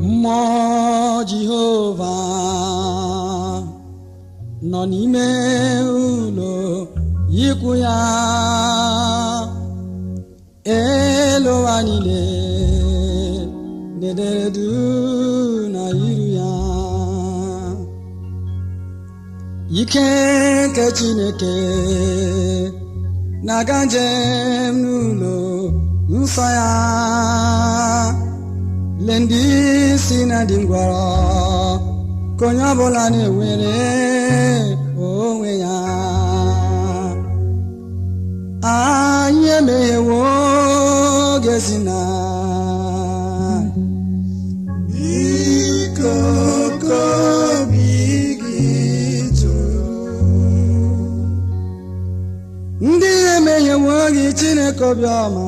Mmụọ Jehova nọ n'ime ụlọ ikwu ya. Elu ụwa niile dedere duu na iru ya. Ike nke Chineke na-aga njem n'ụlọ nsọ ya. Lee ndị si na dị ngwọrọ ka onye ọbụla na-enwere onwe ya. Anyị emeghewo oge si na Biko ka obi gị jụrụ. Ndị emeghewo gị, Chineke obiọma.